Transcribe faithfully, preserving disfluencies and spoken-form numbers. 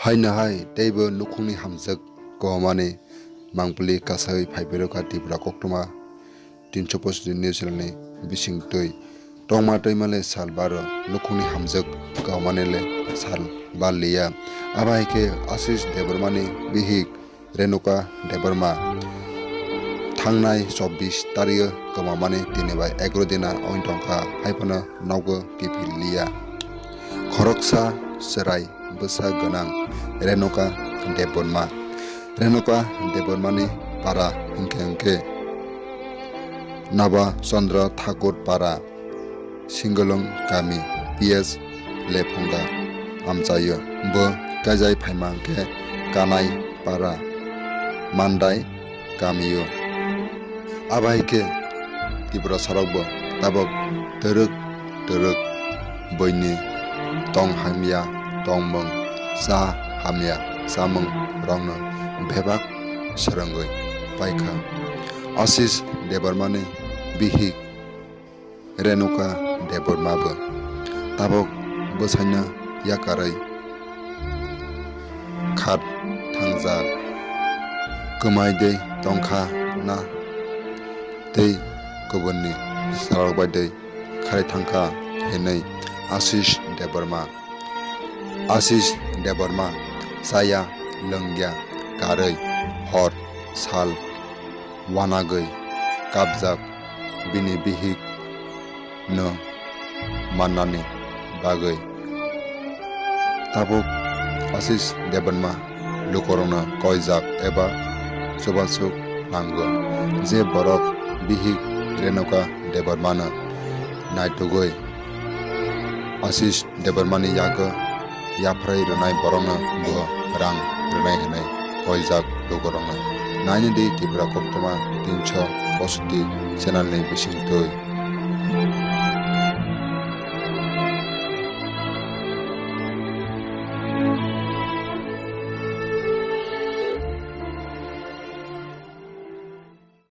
Haino hai teibo nukhungni hamjwk kwmamani mangpili kasawi phaiphirokha Tripura koktwma tinso pochoti news channel ni bisingtwi. Tongma twimale sal baro nukhungni hamjwk kwmamani le sal bar liya. Abo hai khe Ashish Debbarma ni bihik Renuka Debbarma thangnai chobbish tario kwmamani tini bai egaro dina wng tongkha, haiphano nogo kiphil liya. Khoroksa chwrai bwsa gwnang Renuka Debbarma. Renuka Debbarmani para hwnkhe hwnkhe Naba Chandra Thakur para, Singalong kami P S Lephunga amchaio. Bo kaijai phaima hwnkhe Kanai para, Mandai kamio. Abo hai khe Tripura sarokbo tabok twrwk twrwk buini tong hamya tongmung, cha hamya chamung rokno bebak swrwngwi paikha. Ashish Debbarmani bihik Renuka Debbarma bo tabok bwsaino yakarwi khat thangjak, kwmai de tongkha na tei kubunni salrok bai de kharwi thangkha hinwi Ashish Debbarma. Ashish Debbarma chaya lwngya karwi hor sal wanagwi kapjak bini bihik no mannani bagwi. Tabuk Ashish Debbarma lukurokno koijak eba chubachu nango, je borok bihik Renuka Debbarmano naitugwi Ashish Debbarmani yago yapharwi rwnai borokno bo rang rwnai hwnwi koijak lukurokno. Naini di Tripura koktwma tinso pochoti channel ni bisingtwi.